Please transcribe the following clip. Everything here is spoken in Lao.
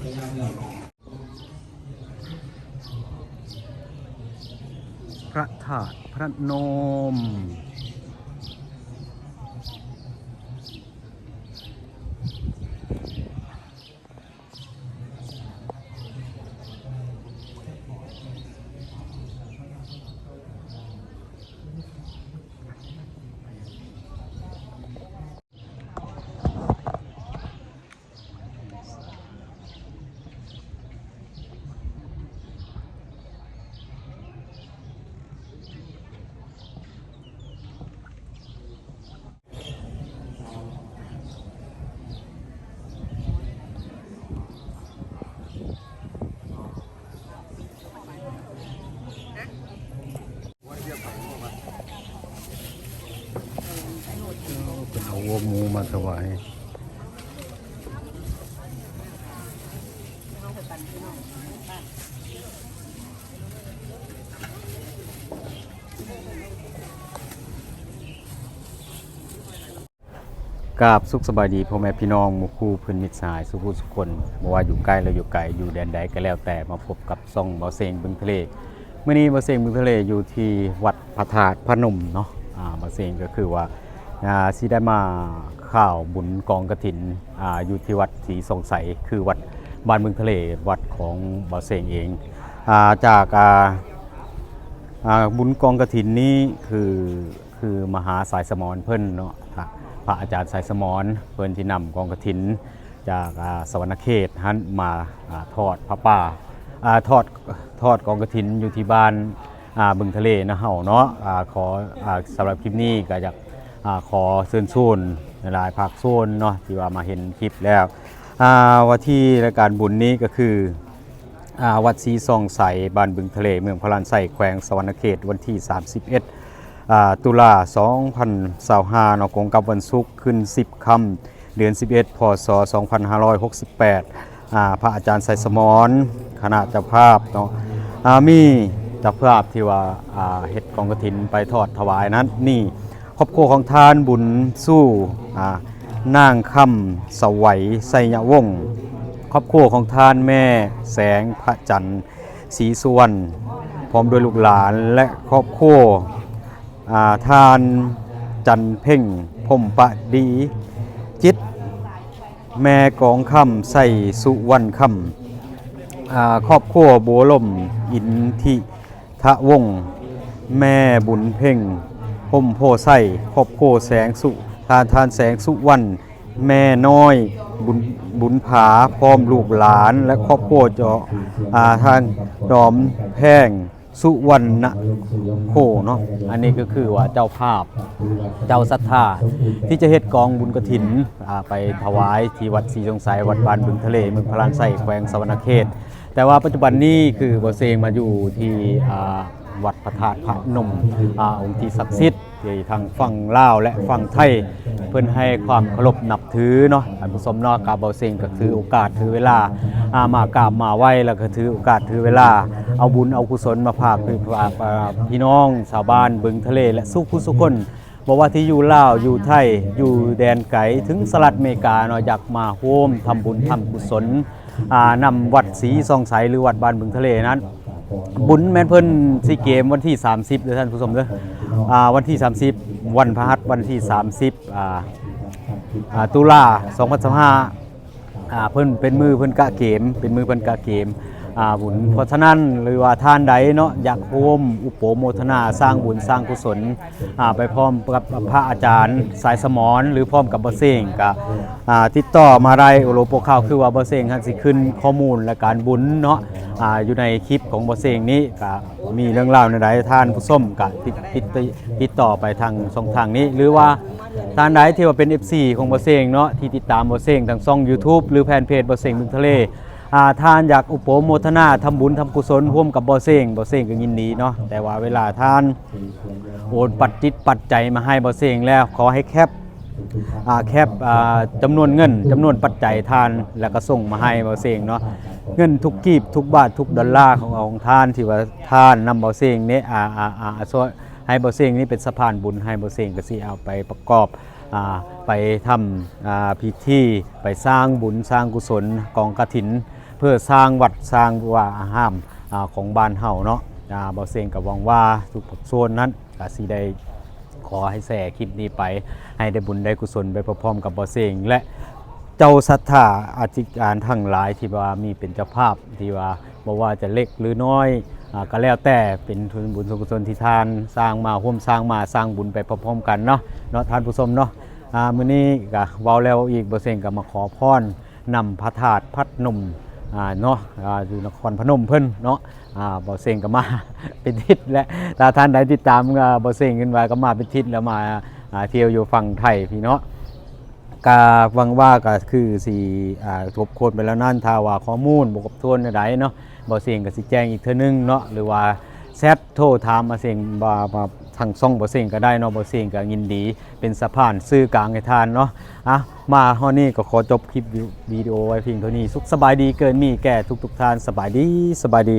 ພະທາດພະນົມ. ເພິ່ນເອົາຫົວໝູມາຖວາຍ. ກາບສຸກສະບາຍດີພໍ່ແມ່ພີ່ນ້ອງ ໝູ່ຄູ່ເພື່ອນມິດສະຫາຍສູ່ຜູ້ສູ່ຄົນ, ບໍ່ວ່າຢູ່ໃກ້ ແລະ ຢູ່ໄກ, ຢູ່ແດນໃດກໍແລ້ວແຕ່, ມາພົບກັບຊ່ອງບ່າວເສັງບຶງທະເລ. ມື້ນີ້ບ່າວເສັງບຶງທະເລຢູ່ທີ່ວັດພະທາດພະນົມເນາະ. ອ່າ ບ່າວເສັງກໍຄືວ່າ ອ່າ ຊິໄດ້ມາຂ່າວບຸນກອງກະຖິນ ອ່າ ຢູ່ທີ່ວັດສີຊ່ອງໄຊ ຄືວັດບ້ານບຶງທະເລ, ວັດຂອງບ່າວເສັງເອງ. ອ່າ ຈາກ ອ່າ ອ່າ ບຸນກອງກະຖິນນີ້ຄື ຄືມະຫາສາຍສະໝອນເພິ່ນເນາະ, ພະ ພະອາຈານສາຍສະໝອນເພິ່ນທີ່ນຳກອງກະຖິນຈາກ ອ່າ ສະຫວັນນະເຂດຫັ້ນມາ ອ່າ ທອດຜ້າປ່າ ອ່າ ທອດ ທອດກອງກະຖິນຢູ່ທີ່ບ້ານ ອ່າ ບຶງທະເລນະເຮົາເນາະ. ອ່າ ຂໍ ອ່າ ສຳລັບຄລິບນີ້ກໍຢາກ ອ່າ ຂໍເຊີນຊວນຫຼາຍໆພາກສ່ວນເນາະ ທີ່ວ່າມາເຫັນຄລິບແລ້ວ ອ່າ ວ່າທີ່ລາຍການບຸນນີ້ກໍຄື ອ່າ ວັດສີຊ່ອງໄຊ ບ້ານບຶງທະເລ ເມືອງພະລານໄຊ ແຂວງສະຫວັນນະເຂດ ວັນທີສາມສິບເອັດ ອ່າ ຕຸລາ ສອງພັນຊາວຫ້າເນາະ, ກົງກັບວັນສຸກ ຂຶ້ນສິບຄ່ຳ ເດືອນສິບເອັດ ພ.ສ. ສອງພັນຫ້າຮ້ອຍຫົກສິບແປດ. ອ່າ ພະອາຈານໄຊສະໝອນ ຄະນະເຈົ້າພາບເນາະ, ອ່າ ມີເຈົ້າພາບທີ່ວ່າ ອ່າ ເຮັດກອງກະຖິນໄປທອດຖວາຍນັ້ນ ນີ້ ຄອບຄົວຂອງທ່ານບຸນຊູ່ ອ່າ ນາງຄຳສະໄຫວ ໄຊຍະວົງ, ຄອບຄົວຂອງທ່ານແມ່ແສງພະຈັນ ສີສຸວັນ ພ້ອມດ້ວຍລູກຫຼານ ແລະ ຄອບຄົວ ອ່າ ທ່ານຈັນເພັງ ພົມປະດີຈິດ, ແມ່ກອງຄຳ ໄຊສຸວັນຄຳ, ອ່າ ຄອບຄົວບົວລົມ ອິນທິ ທະວົງ, ແມ່ບຸນເພັງ ພົມໂພໄຊ, ຄອບຄົວແສງສຸ ທ່ານ ທ່ານແສງສຸວັນ, ແມ່ນ້ອຍ ບຸນ ບຸນຜາ ພ້ອມລູກຫຼານ ແລະ ຄອບຄົວເຈົ້າ ອ່າ ທ່ານດອມແພງ ສຸວັນນະໂຄເນາະ. ອັນນີ້ກໍຄືວ່າເຈົ້າພາບ ເຈົ້າສັດທາທີ່ຈະເຮັດກອງບຸນກະຖິນ ອ່າ ໄປຖວາຍທີ່ວັດສີຊ່ອງໄຊ ວັດບ້ານບຶງທະເລ ເມືອງພະລານໄຊ ແຂວງສະຫວັນນະເຂດ. ແຕ່ວ່າປັດຈຸບັນນີ້ຄືບ່າວເສັງມາຢູ່ທີ່ ອ່າ ວັດພະທາດພະນົມ ອ່າ ອົງທີ່ສັກສິດ ທີ່ທັງຝັ່ງລາວ ແລະ ຝັ່ງໄທ ເພິ່ນໃຫ້ຄວາມເຄົາລົບນັບຖືເນາະ ທ່ານຜູ້ຊົມເນາະ. ກະບ່າວເສັງກໍຖືໂອກາດຖືເວລາ ອ່າ ມາກາບມາໄຫວ້ ແລ້ວກໍຖືໂອກາດຖືເວລາ ເອົາບຸນເອົາກຸສົນມາຝາກ ຝາກ ອ່າ ພີ່ນ້ອງຊາວບ້ານບຶງທະເລ ແລະ ສູ່ຜູ້ສູ່ຄົນ ບໍ່ວ່າທີ່ຢູ່ລາວ ຢູ່ໄທ ຢູ່ແດນໄກ ເຖິງສະຫະລັດອາເມລິກາເນາະ, ຢາກມາຮ່ວມທຳບຸນທຳກຸສົນ ອ່າ ນຳວັດສີຊ່ອງໄຊ ຫຼື ວັດບ້ານບຶງທະເລນັ້ນ. ບຸນແມ່ນເພິ່ນຊີເກມວັນທີສາມສິບເດີທ່ານຜູ້ຊົມເດີ, ອ່າ ວັນທີສາມສິບ ວັນພະຫັດ ວັນທີສາມສິບ ອ່າ ອ່າ ຕຸລາ ສອງພັນຊາວຫ້າ ອ່າ ເພິ່ນເປັນມື້ເພິ່ນກະເກມ ເປັນມື້ເພິ່ນກະເກມ ອ່າ ບຸນ. ເພາະສະນັ້ນ ຫຼືວ່າທ່ານໃດເນາະ ຢາກຮ່ວມອຸປະໂມທະນາສ້າງບຸນສ້າງກຸສົນ ອ່າ ໄປພ້ອມກັບພະອາຈານສາຍສະໝອນ ຫຼື ພ້ອມກັບບ່າວເສັງ ກະ ອ່າ ຕິດຕໍ່ມາໄດ້. ໂອໂລໂປຄາວ ຄືວ່າບ່າວເສັງຫັ້ນຊິຂຶ້ນຂໍ້ມູນລາຍການບຸນເນາະ ອ່າ ຢູ່ໃນຄລິບຂອງບ່າວເສັງນີ້ ກະມີເລື່ອງລາວແນວໃດ ທ່ານຜູ້ຊົມກະຕິດ ຕິດ ຕິດຕໍ່ໄປທາງຊ່ອງທາງນີ້ ຫຼືວ່າທ່ານໃດທີ່ວ່າເປັນເອັຟຊີຂອງບ່າວເສັງເນາະ ທີ່ຕິດຕາມບ່າວເສັງທາງຊ່ອງຢູທູບ ຫຼື ແຟນເພຈບ່າວເສັງບຶງທະເລ ອ່າ ທ່ານຢາກອຸປະໂມທະນາທຳບຸນທຳກຸສົນຮ່ວມກັບບ່າວເສັງ ບ່າວເສັງກໍຍິນດີເນາະ. ແຕ່ວ່າເວລາທ່ານໂອນປັດຈິດປັດໃຈມາໃຫ້ບ່າວເສັງແລ້ວ ຂໍໃຫ້ແຄບ ອ່າ ແຄບ ອ່າ ຈຳນວນເງິນ ຈຳນວນປັດໄຈທ່ານ ແລ້ວກໍສົ່ງມາໃຫ້ບ່າວເສັງເນາະ. ເງິນທຸກກີບ ທຸກບາດ ທຸກດອນລາຂອງ ຂອງທ່ານ ທີ່ວ່າທ່ານນຳບ່າວເສັງນີ້ ອ່າ ອ່າ ອ່າ ຊ່ວຍໃຫ້ບ່າວເສັງນີ້ເປັນສະພານບຸນ ໃຫ້ບ່າວເສັງກໍຊິເອົາໄປປະກອບ ອ່າ ໄປທຳ ອ່າ ພິທີ ໄປສ້າງບຸນສ້າງກຸສົນກອງກະຖິນ ເພື່ອສ້າງວັດສ້າງວາອາຮາມ ອາ ຂອງບ້ານເຮົາເນາະ. ອາ ບ່າວເສັງກໍຫວັງວ່າທຸກພາກສ່ວນນັ້ນກໍຊິໄດ້ ຂໍໃຫ້ແຊຄລິບນີ້ໄປ ໃຫ້ໄດ້ບຸນໄດ້ກຸສົນໄປພ້ອມໆກັບບ່າວເສັງ ແລະ ເຈົ້າສັດທາອະທິການທັງຫຼາຍທີ່ວ່າມີເປັນເຈົ້າພາບ ທີ່ວ່າບໍ່ວ່າຈະເລັກຫຼືນ້ອຍ ອາ ກໍແລ້ວແຕ່ເປັນບຸນສ່ວນກຸສົນທີ່ທ່ານສ້າງມາ ຮ່ວມສ້າງມາ ສ້າງບຸນໄປພ້ອມໆກັນເນາະ ເນາະທ່ານຜູ້ຊົມເນາະ. ອາ ມື້ນີ້ກໍເວົ້າແລ້ວເວົ້າອີກ ບ່າວເສັງກໍມາຂໍພອນ ນຳພະທາດພັດນົມ ອາ ເນາະ ອາ ຢູ່ນະຄອນພະນົມເພິ່ນເນາະ. ອາ ບ່າວເສັງກໍມາເປັນທິດແລ້ວ ຖ້າທ່ານໃດຕິດຕາມ ອາ ບ່າວເສັງຂຶ້ນວ່າກໍມາເປັນທິດແລ້ວ ມາ ອາ ທ່ຽວຢູ່ຝັ່ງໄທພີ້ເນາະ. ກະຫວັງວ່າກະຄືຊິ ອາ ທົບທວນໄປແລ້ວນັ້ນ ຖ້າວ່າຂໍ້ມູນບໍ່ຄົບຖ້ວນແນວໃດເນາະ ບ່າວເສັງກໍຊິແຈ້ງອີກເທື່ອໜຶ່ງເນາະ ຫຼືວ່າແຊັດໂທຖາມມາເສັງ ວ່າ ວ່າທາງຊ່ອງບ່າວເສັງກໍໄດ້ເນາະ. ບ່າວເສັງກໍຍິນດີເປັນສະພານສື່ກາງໃຫ້ທ່ານເນາະ. ອາ ມາຮອດນີ້ກໍຂໍຈົບຄລິບວິ ວິດີໂອໄວ້ພຽງເທົ່ານີ້. ສຸກສະບາຍດີ ເກີດມີແກ່ທຸກໆທ່ານ. ສະບາຍດີ ສະບາຍດີ.